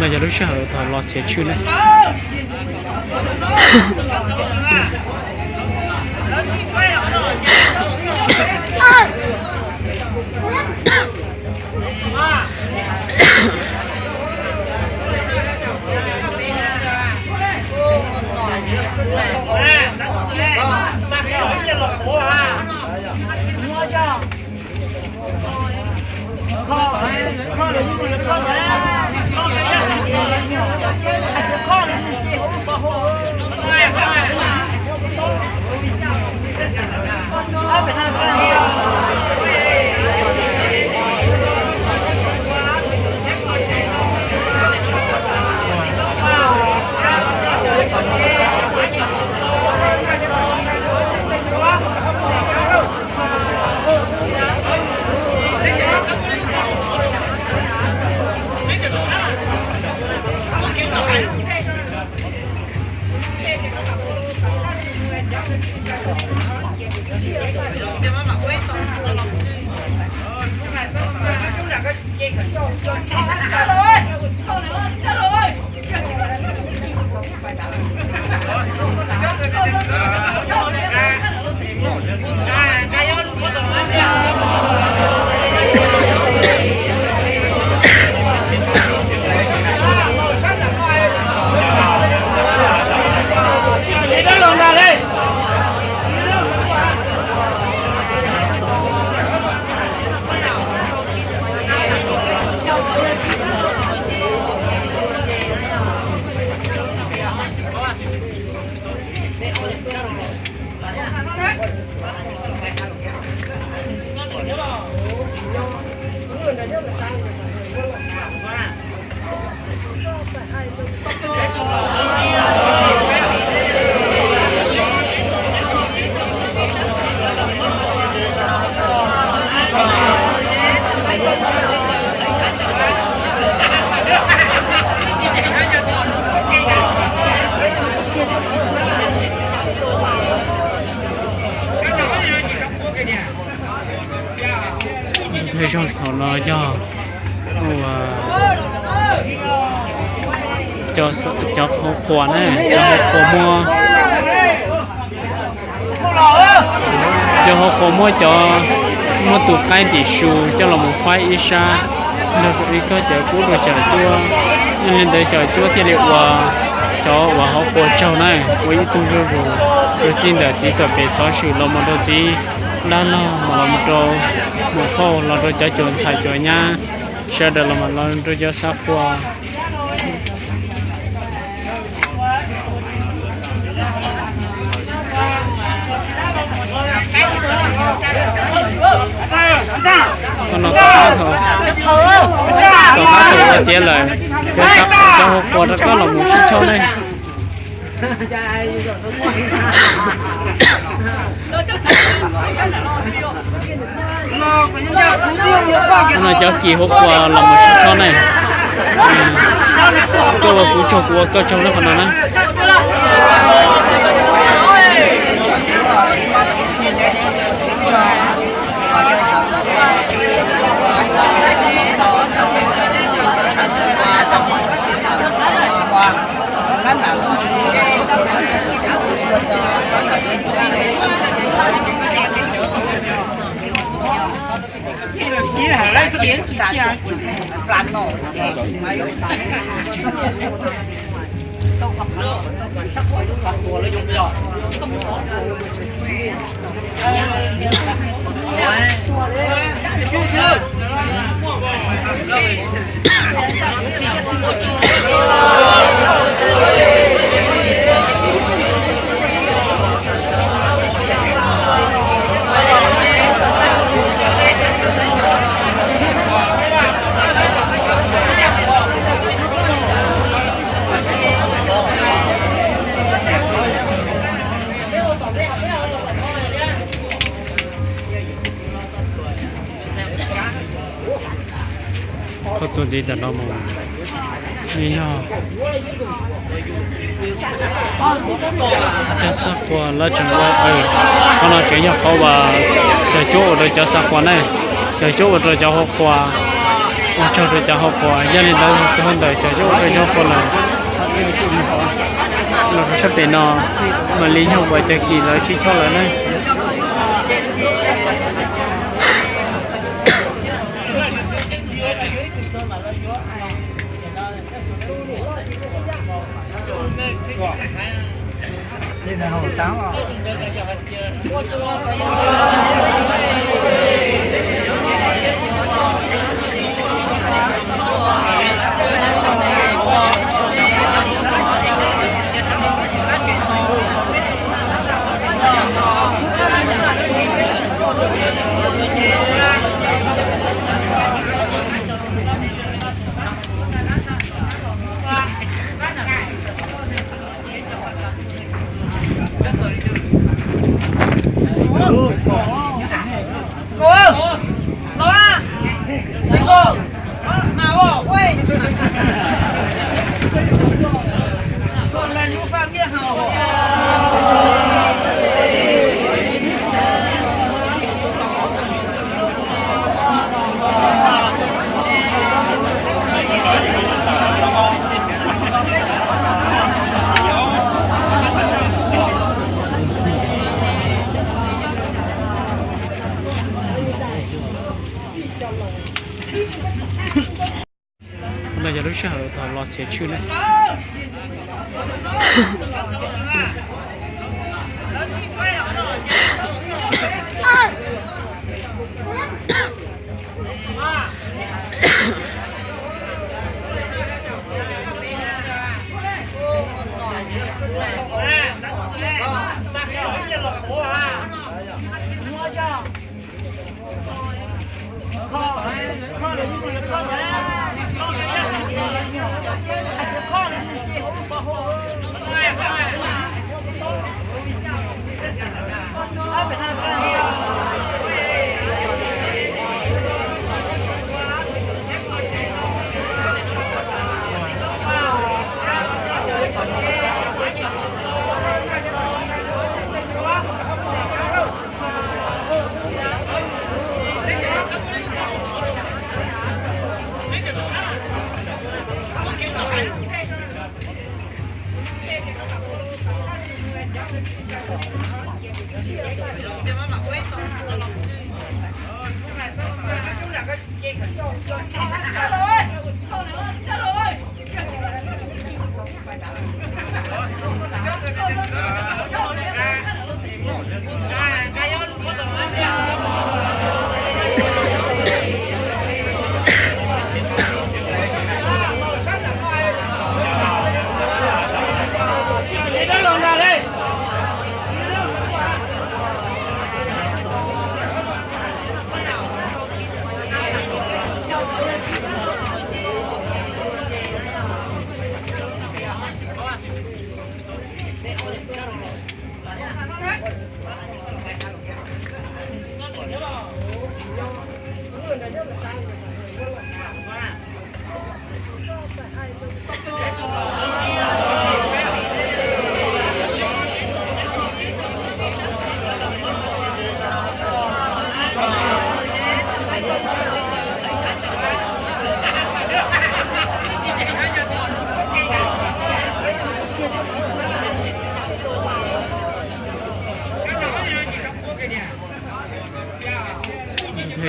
Yog lub sij hawm thaum los txiav tshwj ne. Zog thaum no yog cov hauv qhua na, cov hauv qhua muab, cov hauv qhua muab cov, muab tus qaib tim su coj los mus faib ib sab, nrog rau ib kob cawv pub rau xyaum cuab. Yog li ntawd xyaum cuab thiaj li ua cov uas hauv qhua tsaug na, ua ib tug zuj zus. Tus txij ntawm txiv tuam pem xov swm los mus rau txiv dab laug, mas los mus rau mus phauj, los rau cov cuas ntxhais cuas nyab, sawv daws los mas los rau cov xav qhua. Tom qab thaum, tom qab thaum ua tiav lawm, cov hauv qhua rov qab los mus sib choj ne. No cov kis hauv qhua los mus sib choj ne. Koj ua kuv tsaug, kuv ua koj tsaug na, qhov no na. Koj txuas ntxiv tam no mus, yog cov xav qhua lawv tseem ua, qhov no tseem yog qhov uas cov cuab ua rau cov xav qhua ne, cov cuab ua rau cov hauv qhua. Ua tsaug rau cov hauv quas, yog li ntawd tus hauj ntawm cov yog ua rau cov hauv quas lawm. Los rau sab pem no mam li yog uas cov kis lawv sib choj lawm na. No yog lub sij hawm thaum los txiav tshwj na.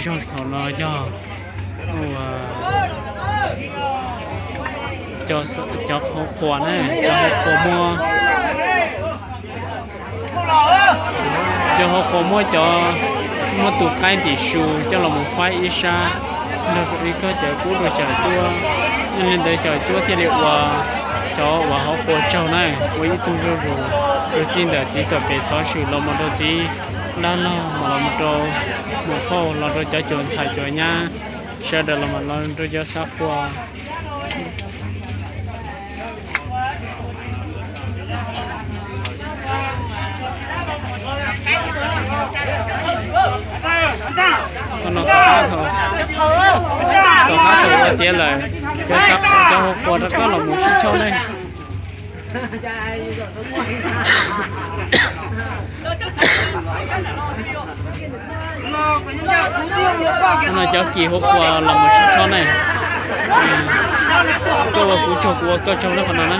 Zog thaum no yog cov hauv qhua na, cov hauv qhua muab, cov hauv qhua muab cov, muab tus qaib ntim su coj los mus faib ib sab, nrog rau ib kob cawv pub rau xyawm cuab. Yog li ntawd xyawm cuab thiaj li ua cov uas hauv qhua tsaug na, ua ib tug zuj zus, rau txij ntawm txiv tuam pem xov swm los mus rau txiv dab laug, mas los mus rau muam phauj, los rau cov cuas ntxhais cuas nyab, sawv daws los mas los rau cov xav qhua. Tom qab thaum ua tiav lawm, cov hauv qhua rov qab los mus sib choj ne. No cov kis hauv qhua los mus sib choj ne. Koj ua kuv tsaug, kuv ua koj tsaug na, qhov no na.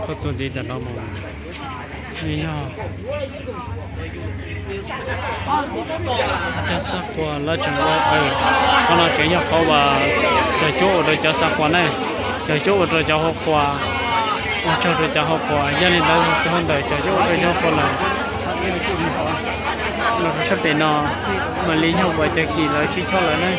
Koj txuas ntxiv ntawm no mus, yog cov xab qhua lawv tseem ua, qhov no tseem yog qhov uas cov cuab ua rau cov xab qhua na, cov cuab ua rau cov hau qhua, ua tsaug rau cov hau qhua. Yog li ntawd cov hau ntawm cov cuab ua rau cov hau qhua lawm, los rau sab pem no mam li yog uas cov kis lawv sib choj lawm na.